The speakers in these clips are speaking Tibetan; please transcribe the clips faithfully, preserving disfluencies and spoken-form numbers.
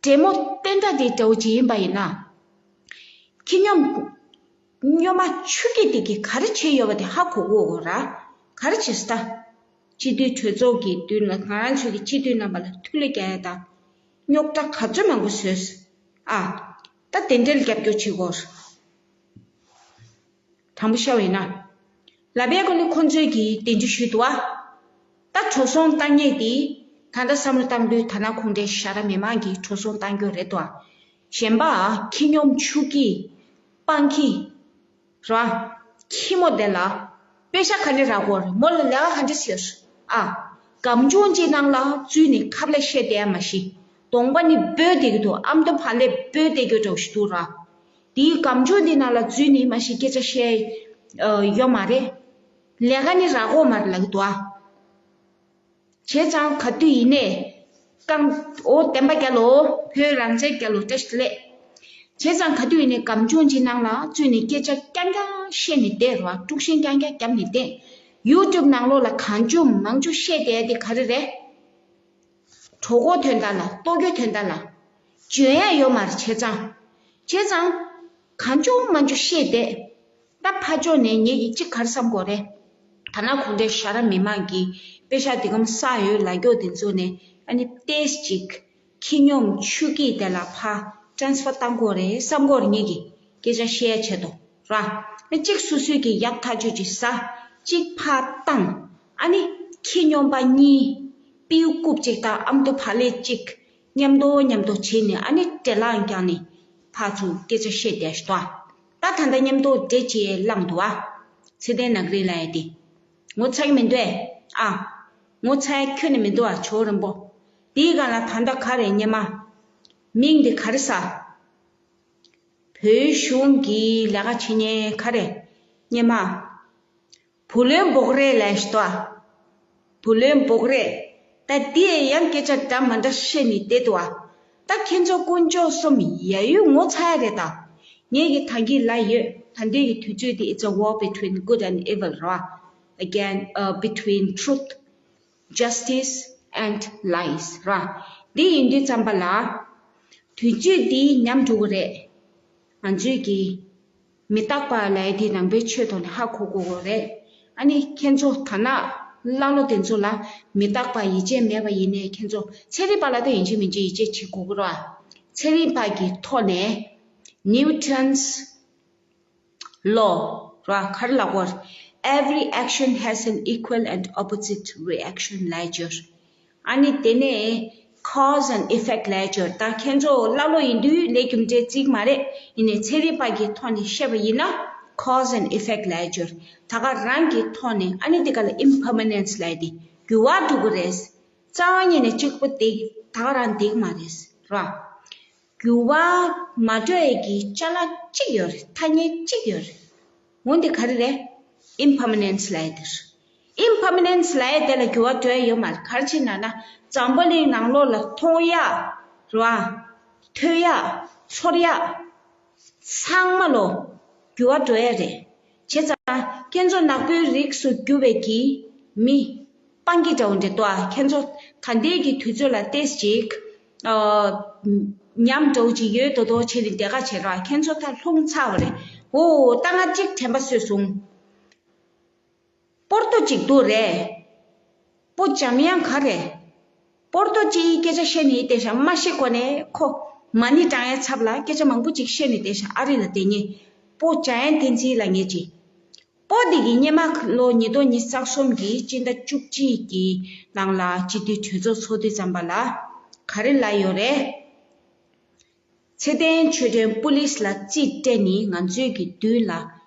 འདྲེ་མོ་བསྟན་དགྲ་དེ་འདྲ་བོ་ཅིག་ཡིན་པ་ཡིན་ན། ཁྱི་སྨྱོན། སྨྱོན་མ་ཆུ་སྐྱེས་དེ་གིས་ག་རེ་བྱས་ཡོད་པ་དེ་ཧ་གོ་གོ་ར། ག་རེ་བྱས་སོང་ད། སྤྱི་འཐུས་གྲོས་ཚོགས་ཀྱི་མདུན་ལ་ང་རང་ཚོའི་གི་སྤྱི་འཐུས་རྣམ་པ་ལ་ཐུགས་ལས་བསྐྱལ་ཡ་དང་། རྙོག་དྲ་ག་ཚོད་མང་པོ་བཟོས། ཨ། ད་དེ་འདྲའི་རྒྱབ་སྐྱོར་བྱེད་དགོས། དྲང་པོ་བཤད་པ་ཡིན་ན། ལབ་པའི་སྒོ་ནས་ཁོང་ཚོས་ཀྱིས་དེ་འདྲ་ཞུས་འདུག་ཨ། ད་འགྲོ་སོང་བཏང་མཁན་དེ། ད་ལྟ་བསམ་བློ་བཏང་དུས་དར་ནག་གུང་ཁྲན་ཤ་ར་མི་མང་གིས་འགྲོ་སོང་བཏང་རྒྱུ་རེད་དོ། གཞན་པ་ཁྱི་སྨྱོན་ཆུ་སྐྱེས། སྤང་ཁྱི། ར། ཁྱི་མོ་དེ་ལ། པེ་ཤ་ག་ནས་རག་གོ་རེད། མོ་ལ་ལས་ཀ་ག་འདྲ་ཟེར། ཨ། སྒམ་ཆུང་གཅིག་ནང་ལ་འཛུལ་ནས་ཁ་ལག་བཤད་བསྡད་ཡ་མ་གཞི། གདོང་པ་ནི་སྦོས་བསྡད་ཀྱི་འདུག་ཨ་མདོ་བག་ལེབ་སྦོས་བསྡད་རྒྱུ་འདྲ་བོ་ཞིག་འདུག་ར། དེའི་སྒམ་ཆུང་འདི་ནང་ལ་འཛུལ་ནས་མ་གཞི་སྐད་ཆ་བཤད་ཡ་ཡོད་མ་རེད། ལས་ཀ་ནི་རག་གོ་མ་རེད་ལབ་ཀྱི་འདུག་ཨ། བྱས་ཙང་ག་དུས་ཡིན་ནའི། རྐང་། ཨོ་བདེན་པ་རྒྱལ་ལོ། བོད་རང་བཙན་རྒྱལ་ལོ། བཀྲ་ཤིས་བདེ་ལེགས། བྱས་ཙང་ག་དུས་ཡིན་ནའི་སྒམ་ཆུང་གཅིག་ནང་ལ་འཛུལ་ནས་སྐད་ཆ་རྐྱང་རྐྱང་བཤད་ནས་བསྡད་རོགས། དཀྲུག་ཤིང་རྐྱང་རྐྱང་བརྒྱབ་ནས་བསྡད། ཡུ་ཊུབ་ནང་ལོགས་ལ་གང་བྱུང་མང་བྱུང་བཤད་བསྡད་དེ་ག་རེ་རེད། གྲོད་ཁོག་དོན་དག་ལ། ལྟོ་གོས་དོན་དག་ལ། འཇོན་ཡ་ཡོད་མ་རེད། བྱས་ཙང་། བྱས་ཙང་། གང་བྱུང་མང་བྱུང་བཤད་བསྡད། ད་ཕར་ཕྱོགས་ནས་ངེད་ཀྱིས་གཅིག་ག་རེ་བསམ་དགོས་རེད། དར་ནག་གུང་ཁྲན་ཤ་ར་མི་མང་གིས་པེ་ཤ་དེ་གམ་ས་ཡོད་ལ་སྐྱོ་དེ་ཚོ་ནས་ཨ་ནི་ཏེས་ཅིག་ཁྱི་སྨྱོན་ཆུ་སྐྱེས་དེ་ལ་ཕར་ཊེ་རན་སི་ཕར་བཏང་དགོས་རེད་བསམ་དགོས་རེད། ངེད་ཀྱིས་སྐད་ཆ་བཤད་ཡ་ཆེད་དུ་ར། ཨ་གཅིག་སོ་སོའི་གི་ཡག་ཐག་ཆོད་ཅིག་ཟ། གཅིག་ཕར་བཏང་། ཨ་ནི་ཁྱི་སྨྱོན་པ་གཉིས། སྤྲེའུ་རྐུབ་གཅིག་དང་ཨ་མདོ་བག་ལེབ་གཅིག་མཉམ་དུ་མཉམ་དུ་བྱས་ནས་ཨ་ནི་འདྲེ་ལངས་བརྒྱབ་ནས་ཕར་ཚུར་སྐད་ཆ་བཤད་བསྡད་ཤག་ད། ད་ད་ལྟ་མཉམ་དུ་འདྲེ་ཅིག་ལངས་འདུག་ཨ། ཚེ་བརྟན་ནག་རིལ་ལབ་ཡ་དེ། ངོ་ཚ་གི་མི་འདུག་ཨེ། ཨ། ངོ་ཚ་ཡ་ཁྱོན་ནས་མི་འདུག་ཨ། ཇོ་བོ་རིན་པོ། དེའི་སྒང་ལ་ད་ལྟ་ག་རེ་སྔོན་མ། མིང་དེ་ག་རེ་ཟེར། བོད་གཞུང་གི་ལས་ཀ་བྱེད་མཁན་ག་རེ། སྔོན་མ། བུ་ལོན་སྤོག་རེས་ལབ་ཤག་ད། བུ་ལོན་སྤོག་རེས། ད་འདི་ཡང་སྐད་ཆ་འདྲ་མ་འདྲ་བཤད་ནས་བསྡད་འདུག་ཨ། ད་ཁྱེད་ཚོ་དཀོན་མཆོག་གསུམ་ཡ་ཡུལ་ངོ་ཚ་ཡ་རེད་ད། ངེད་ཀྱི་ད་གིན་ལབ་ཡོད། ད་འདི་གི་དུས་ཚོད་འདི། It's a war between good and evil ར། Again, uh, between truth, justice and lies ར། འདི་ཡིན་དུས་ཙམ་པ་ལ། དུས་ཚོད་འདི་ཉམས་འགྲོ་གི་རེད། ང་ཚོས་ཀྱི། མི་རྟག་པ་ལབ་ཡ་དེ་ནང་པའི་ཆོས་ཐོག་ནས་ཧ་གོ་དགོས་དགོས་རེད། ཨ་ནི་ཁྱེད་ཚོ་དར་ནག་ཀླ་ཀློ་དེ་ཚོ་ལ་མི་རྟག་པ་ཡིད་ཆེས་མེད་པ་ཡིན་ནའི་ཁྱེད་ཚོ་ཚན་རིག་པ་ལ་ད་ཡིན་གཅིག་མིན་གཅིག་ཡིད་ཆེས་བྱེད་དགོས་ཀྱི་རེད་བ། ཚན་རིག་པ་གི་ཐོག་ནས་Newton's law ར་ག་རེ་ལབ་དགོས། Every action has an equal and opposite reaction ལབ་ཡ་ཅིག་ཨ་ནི་དེ་ནས་cause and effect ལབ་ཡ་ཅིག་ད་ཁྱེད་ཚོ་ཀླ་ཀློ་ཡིན་དུས་ལས་རྒྱུ་འབྲས་བརྩི་གི་མ་རེད། ཡིན་ནའི་ཚན་རིག་པ་གི་ཐོག་ནས་བཤད་པ་ཡིན་ན་cause and effect ལབ་ཡ་ཅིག་ད་ག་རང་གི་ཐོག་ནས། ཨ་ནི་དེ་ག་ལ་impermanence ལབ་ཡ་དེ། འགྱུར་བ་འགྲོ་གི་རེད། རྩ་བ་ཉིད་ནས་གཅིག་པོ་དེ་ད་ག་རང་བསྡད་ཀྱི་མ་རེད་ར། འགྱུར་བ་མ་འགྲོ་ཡས་ཀྱི་ཅ་ལག་གཅིག་ཡོད་རེད། ཐ་སྙད་གཅིག་ཡོད་རེད། འོ་འདི་ག་རེ་རེད། Impermanence ལབ་ཡ་དེ་རེད། Impermanence ལབ་ཡ་དེ་ལ་འགྱུར་བ་འགྲོ་ཡ་ཡོད་མ་རེད། ག་རེ་བྱས་ན་ན་འཛམ་བུ་གླིང་ནང་ལོགས་ལ་མཐོང་ཡ་རེད་བ། ཐོས་ཡ། ཚོར་ཡ། ཚང་མ་ལོ། འགྱུར་བ་འགྲོ་ཡ་རེད། བྱས་ཙང་ཁྱེད་ཚོ་ནག་པོའི་རིགས་སུ་གྱུར་པའི་གི་མི། སྤང་གི་འདྲ་བོ་འདྲ་འདུག་ཨ། ཁྱེད་ཚོ་ད་ལྟའི་གི་དུས་ཚོད་ལ་ཏོག་ཙམ་ཅིག་ཨ། ཉམས་འདྲ་བོ་ཅིག་ཡོད་མདོག་མདོག་བྱས་ནས་དེ་ག་བྱེད་རོགས། ཁྱེད་ཚོ་ད་རླུང་ཚ་བ་རེད། འོ་ད་ང་གཅིག་དྲན་པ་གསོས་སོང་། པོར་ཏོ་གཅིག་འདུག་རེད། པོ་འཇམ་དབྱངས་ག་རེ། པོར་ཏོ་གཅིག་སྐད་ཆ་བཤད་ནས་བསྡད་ཤག་མ་ཤེས་གོ་ནས་ཁོ། མ་ཎི་བགྲང་ཡའི་ཚབ་ལ་སྐད་ཆ་མང་པོ་ཅིག་བཤད་ནས་བསྡད་ཤག་ཨ་རི་ལ་བསྡད་མཁན། པོ་འཇམ་དབྱངས་བསྟན་འཛིན་ལབ་མཁན་ཅིག་པོ་འདི་གིས་སྔོན་མ་ལོ་ཉིས་སྟོང་ཉི་ཤུ་རྩ་གསུམ་གྱི་སྤྱི་ཟླ་བཅུ་གཅིག་གི་ནང་ལ་སྤྱི་འཐུས་གྲོས་ཚོགས་ཚོགས་དུས་ཙམ་པ་ལ་ག་རེ་ལབ་ཡོད་རེད། ཚེ་བརྟན་ཆོས་སྒྲོན་པུ་ལིས་ལ་རྩིས་སྤྲད་ནས་ང་ཚོའི་གི་མདུན་ལ་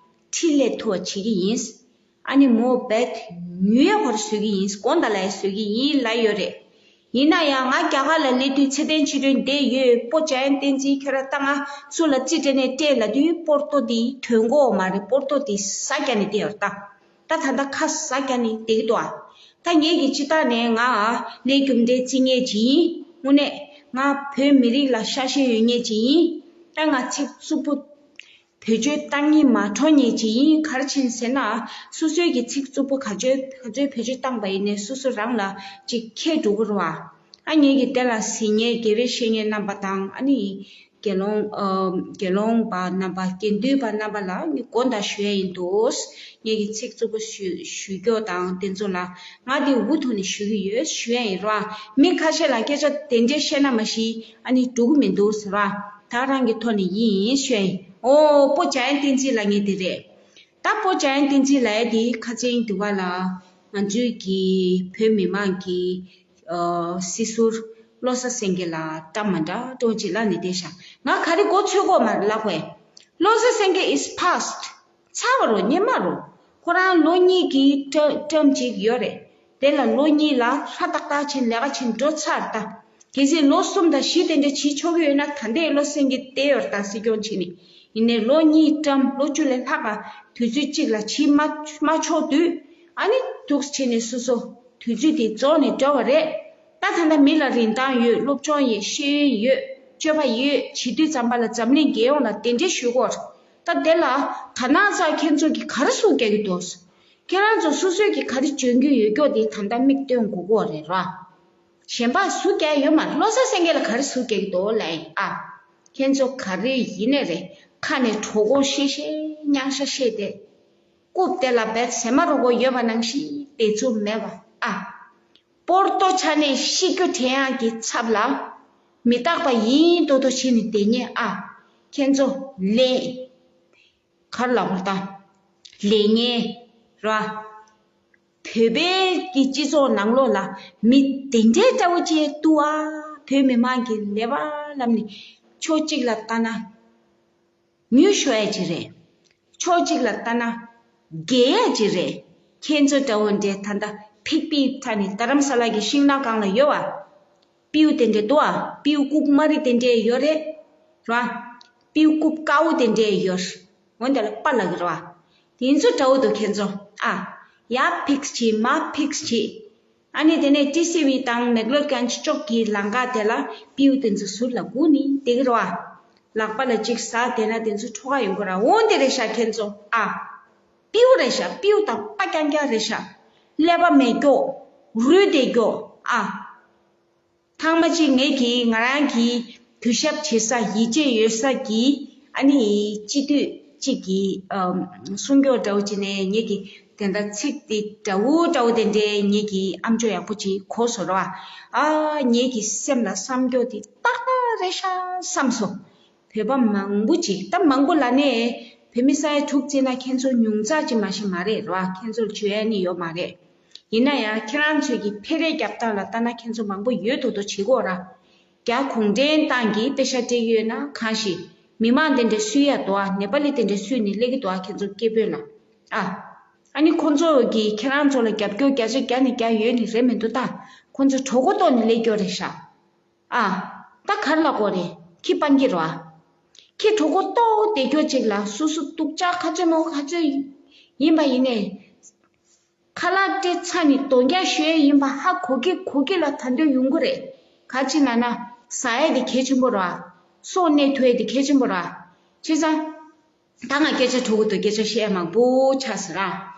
འཕྲིན་ལས་ཐུ་བ་བྱེད་ཀྱི་ཡིན། ཨ་ནི་མོ་བེད་ཉུལ་ཡ་བར་བཟོ་གི་ཡིན། དགོངས་དག་ལ་བཟོ་གི་ཡིན་ལབ་ཡོད་རེད། ཡིན་ན་ཡང་ང་རྒྱ་གར་ལ་སླེབས་དུས་ཚེ་བརྟན་ཆོས་སྒྲོན་བསྡད་ཡོད། པོ་འཇམ་དབྱངས་བསྟན་འཛིན་ཁྱོད་རང་ད་ང་སུ་ལ་རྩིས་སྤྲད་ནས་སྤྲད་ལབ་དུས་པོར་ཏོ་འདི་ཐོན་གོ་མ་རེད། པོར་ཏོ་འདི་ཟ་རྒྱ་ནས་བསྡད་ཡོད་རེད་ད། ད་ད་ལྟ་ཁ་ཟ་རྒྱ་ནས་བསྡད་ཀྱི་འདུག་ཨ། ད་ངེད་ཀྱི་སྤྱི་བཏང་ནས་ང་ལས་རྒྱུ་འབྲས་བརྩི་མཁན་ཅིག་ཡིན། དངོས་གནས་ང་བོད་མི་རིགས་ལ་ཤ་ཞེན་ཡོད་མཁན་ཅིག་ཡིན། ད་ང་ཚིག་རྩུབ་པོ་བེད་སྤྱོད་བཏང་གི་མ་འཕྲོ་མཁན་ཅིག་ཡིན། ག་རེ་བྱས་ཟེར་ན་སོ་སོའི་གི་ཚིག་རྩུབ་པོ་ག་ཚོད་ག་ཚོད་བེད་སྤྱོད་བཏང་པ་ཡིན་ནའི་སོ་སོ་རང་ལ་ཅིག་ཁྱེར་འགྲོ་གི་རེད་བ། ཨ་ངེད་ཀྱི་དེ་ལ་གཟིགས་མཁན་དགེ་བའི་བཤེས་གཉེན་རྣམ་པ་དང་ཨ་ནི་དགེ་སློང་ཨ་དགེ་སློང་པ་རྣམ་པ་དགེ་འདུན་པ་རྣམ་པ་ལ་ངས་དགོངས་དག་ཞུ་ཡ་ཡིན་འདུག་ངེད་ཀྱི་ཚིག་རྩུབ་པོ་ཞུ་ཞུ་རྒྱུ་དང་དེ་ཚོ་ལ་ང་དེ་འུ་ཐུག་ནས་ཞུ་གི་ཡོད་ཞུ་ཡ་ཡིན་ར། མི་ཁ་ཤས་ལ་སྐད་ཆ་དེ་འདྲས་བཤད་ན་མ་གཞི་ཨ་ནི་འགྲོ་གི་མི་འདུག་ཟེར་བ་ད་རང་གི་ཐོག་ནས་ཡིན་ཞུ་ཡ་ཡིན། ཨོ་སྤོ་འཇམ་དབྱངས་བསྟན་འཛིན་ལབ་མཁན་དེ་རེད། ད་སྤོ་འཇམ་དབྱངས་བསྟན་འཛིན་ལབ་ཡ་དེ་ཁ་སང་དུ་བ་ལ་ང་ཚོའི་གི་བོད་མི་མང་གི་ཨ་སྲིད་ཟུར་བློ་བཟང་སེང་གེ་ལ་བཀྲ་མ་འདྲ་འགྲོ་ཅིག་ལབ་ནས་བསྡད་ཤག་ང་ག་རེ་མགོ་ཚོད་གོ་མ་ལབ་བས། བློ་བཟང་སེང་གེ་is past། ཚར་བ་རོ་སྔོན་མ་རོ། ཁོ་རང་ལོ་གཉིས་ཀྱི་ཊར་ཊརམ་ཅིག་ཡོད་རེད། དེ་ལ་ལོ་གཉིས་ལ་ཧྲ་ཏག་ཏག་ཕྱིན་ལས་ཀ་ཕྱིན་འགྲོ་ཚར་ད། གལ་སྲིད་ལོ་གསུམ་དང་བཞི་དེ་འདྲ་བྱེད་ཆོག་གི་ཡོད་ན་ད་ལྟའི་བློ་སེང་གེ་བསྡད་ཡོད་ད་སྲིད་སྐྱོང་བྱེད་ནས། ཡིན་ནའི་ལོ་གཉིས་ཊརམ་ལོ་བཅུ་ལས་ལྷག་ག་དུས་ཚོད་གཅིག་ལ་བྱེད་མ་མ་ཆོག་དུས་ཨ་ནི་འདུག་བྱས་ནས་སོ་སོ་དུས་ཚོད་དེ་རྫོགས་ནས་འགྲོ་བ་རེད། ད་ད་ལྟ་མི་ལ་རིན་ཐང་ཡོད། སློབ་སྦྱོང་ཡོད། ཤེས་ཡོན་ཡོད། སྤྱོད་པ་ཡོད། བྱེད་དུས་ཙམ་པ་ལ་འཛམ་གླིང་རྒྱལ་ཡོངས་ལ་གདན་འདྲེན་ཞུ་དགོས། ད་དེ་ལ་ད་ནང་ཚགས་ཁྱེད་ཚོ་གིས་ག་རེ་ཟུག་རྒྱག་གི་འདུག་ཁྱེད་རང་ཚོ་སོ་སོས་ཀྱིས་ག་རེ་འཇོན་གྱི་ཡོད་སྐྱོ་དེ་ད་ལྟ་མིག་སྟོན་དགོས་ཀྱི་རེད་ར། གཞན་པ་སུ་རྒྱག་ཡོད་མ་རེད། བློ་བཟང་སེང་གེ་ལ་ག་རེ་ཟུག་རྒྱག་གི་འདུག་ལབ་ཡིན་ཨ། ཁྱེད་ཚོ་ག་རེ་ཡིན་ནའི་རེད། ཁ་ནས་གྲོད་ཁོག་བཤད་བཤད་རྙང་ཤ་བཤད་དེ། རྐུབ་དེ་ལ་བེད་ཟེ་མ་རོ་གོ་ཡོད་པ་ནང་བཞིན་བདེ་ཚུལ་མེད་པ་ཨ། སྤོར་ཏོ་ཆ་ནས་ཤི་རྒྱུ་དྲན་ཡག་གི་ཚབ་ལ། མི་རྟག་པ་ཡིན་མདོག་མདོག་བྱས་ནས་བསྡད་ཉེན་ཨ། ཁྱེད་ཚོ་ལས། གར་ལ་བར་ད། ལས་ངན། ར། བོད་པའི་གི་སྤྱི་ཚོགས་ནང་ལོགས་ལ་མི་དེ་འདྲའི་འདྲ་བོ་ཅིག་འདུག་ཨ། བོད་མི་མང་གི་ལས་པ་ལམ་ནི་ཕྱོགས་གཅིག་ལ་ལྟ་ན། ཉུལ་ཤོར་ཡ་ཅིག་རེད། ཕྱོགས་གཅིག་ལ་ལྟ་ན། རྒྱལ་ཡ་ཅིག་རེད། ཁྱེད་ཚོ་འདྲ་བོ་འདྲའི་ད་ལྟ་ཕིག་པི་ཐ་ནི་རྡ་རམ་ས་ལ་གི་ཤིང་ནགས་སྒང་ལ་ཡོད་བ། སྤྲེའུ་དེ་འདྲས་འདུག་ཨ། སྤྲེའུ་ལྐུགས་མ་རི་དེ་འདྲས་ཡོད་རེད། ར། སྤྲེའུ་ལྐུགས་དཀར་པོ་དེ་འདྲས་ཡོད། འོན་ཏེ་ལ་པ་ལ་གི་ར་བ། དེ་ཚོ་འདྲ་བོ་འདུག་ཁྱེད་ཚོ། ཨ། ཡ་ཕིགས་བྱེད་མ་ཕིགས་བྱེད། ཨ་ནི་དེ་ནས་ཏི་སི་ཝི་དང་མེག་ལོར་གན་ཅི་ཅོག་གི་ལམ་ཁ་དེ་ལ་སྤྲེའུ་དེ་ཚོ་ཟུར་ལ་སྒུག་ནི་དེ་གི་ར་བ། ལག་པ་ལ་གཅིག་ཟ་དེ་ན་དེ་ཚོ་ཁྲོ་ག་ཡོང་གི་ར། འོན་ཏེ་རེད་ཤག་ཁྱེད་ཚོ། ཨ། སྤྲེའུ་རེད་ཤག་སྤྲེའུ་དང་པ་རྐྱང་རྐྱང་རེད་ཤག་ཀླད་པ་མེད་སྐྱོ། རུས་བདེ་སྐྱོ། ཨ། ཐེངས་མ་གཅིག་ངེད་ཀྱིས་ང་རང་གི་གུས་ཞབས་བྱེད་ས་ཡིད་ཆེས་ཡོད་ས་གི་ཨ་ནི་སྤྱི་འཐུས་གཅིག་གི་ཨམ་སྲུང་སྐྱོབ་འདྲ་བོ་བྱས་ནས་ངེད་ཀྱི་དེ་འདྲ་ཚིག་དེ་འདྲ་བོ་འདྲ་བོ་དེ་འདྲའི་ངེད་ཀྱི་ཨམ་ཅོག་ཡག་པོ་ཅིག་གོ་སོང་ར། ཨ་ངེད་ཀྱི་སེམས་ལ་བསམ་སྐྱོ་དེ་ཏག་ཏག་རེད་ཤག་བསམ་སོང་། བོད་པ་མང་པོ་ཅིག་ད་མང་པོ་ལ་ནས་བོད་མི་ས་ཡ་དྲུག་བརྩིས་ན་ཁྱེད་ཚོ་ཉུང་ཙག་ཅིག་མ་ཞིག་མ་རེད་ར། ཁྱེད་ཚོར་བརྗོད་ཡ་ནི་ཡོད་མ་རེད། ཡིན་ན་ཡང་ཁྱེད་རང་ཚོས་ཀྱི་འཕེལ་རེས་རྒྱབ་སྟངས་ལ་ལྟ་ན་ཁྱེད་ཚོ་མང་པོ་ཡོད་དོ་དོ་བྱེད་གོ་ར། རྒྱ་གུང་ཁྲན་ཏང་གིས་པེ་ཤ་སྤྲད་ཀྱི་ཡོད་ན་གང་ཞིག་མི་མང་དེ་འདྲ་སུས་ཡ་དོ་ཨ། ནེ་པ་ལི་དེ་འདྲ་སུས་ནི་སླེབས་ཀྱི་དོ་ཨ། ཁྱེད་ཚོ་སྐད་འབོད་ལ་ཨ། ཨ་ནི་ཁོ་ཚོ་གིས་ཁྱེད་རང་ཚོ་ལ་རྒྱབ་སྐྱོར་བརྒྱ་ཆ་བརྒྱ་ནས་བརྒྱ་ཡོད་ནི་རེད་མི་འདུག་ད། ཁོ་ཚོ་གྲོད་ཁོག་ལྟོགས་ནས་སླེབས་ཀྱི་ཡོད་རེད་ཤག་ཨ། ད་ག་རེ་ལབ་དགོས་རེད། ཁྱི་སྤང་གི་རེད་བ། ཁྱི་གྲོད་ཁོག་ལྟོགས་བསྡད་ཀྱོག་ཅིག་ལ་སོ་སོ་སྡུག་ཅག་ག་ཚོད་མང་ག་ཚོད་ཡིན་པ་ཡིན་ནས། ཁ་ལག་སྤྲད་ཚར་ནས་དོན་རྐྱང་ཞུ་ཡས་ཡིན་པ་ཧ་གོ་གི་གོ་གི་ལ་ད་འདོད་ཡོང་གི་རེད། ག་ཅི་ལབ་ན་ཟ་ཡས་དེ་གལ་ཆེན་པོ་རེད་བ། སྲོག་གནས་ཐུབ་ཡས་དེ་གལ་ཆེན་པོ་རེད་བ། བྱས་ཙང་། ད་ང་སྐད་ཆ་དྲུག་གི་དུ་སྐད་ཆ་བཤད་མང་པོ་ཆགས་ཟེར་ར།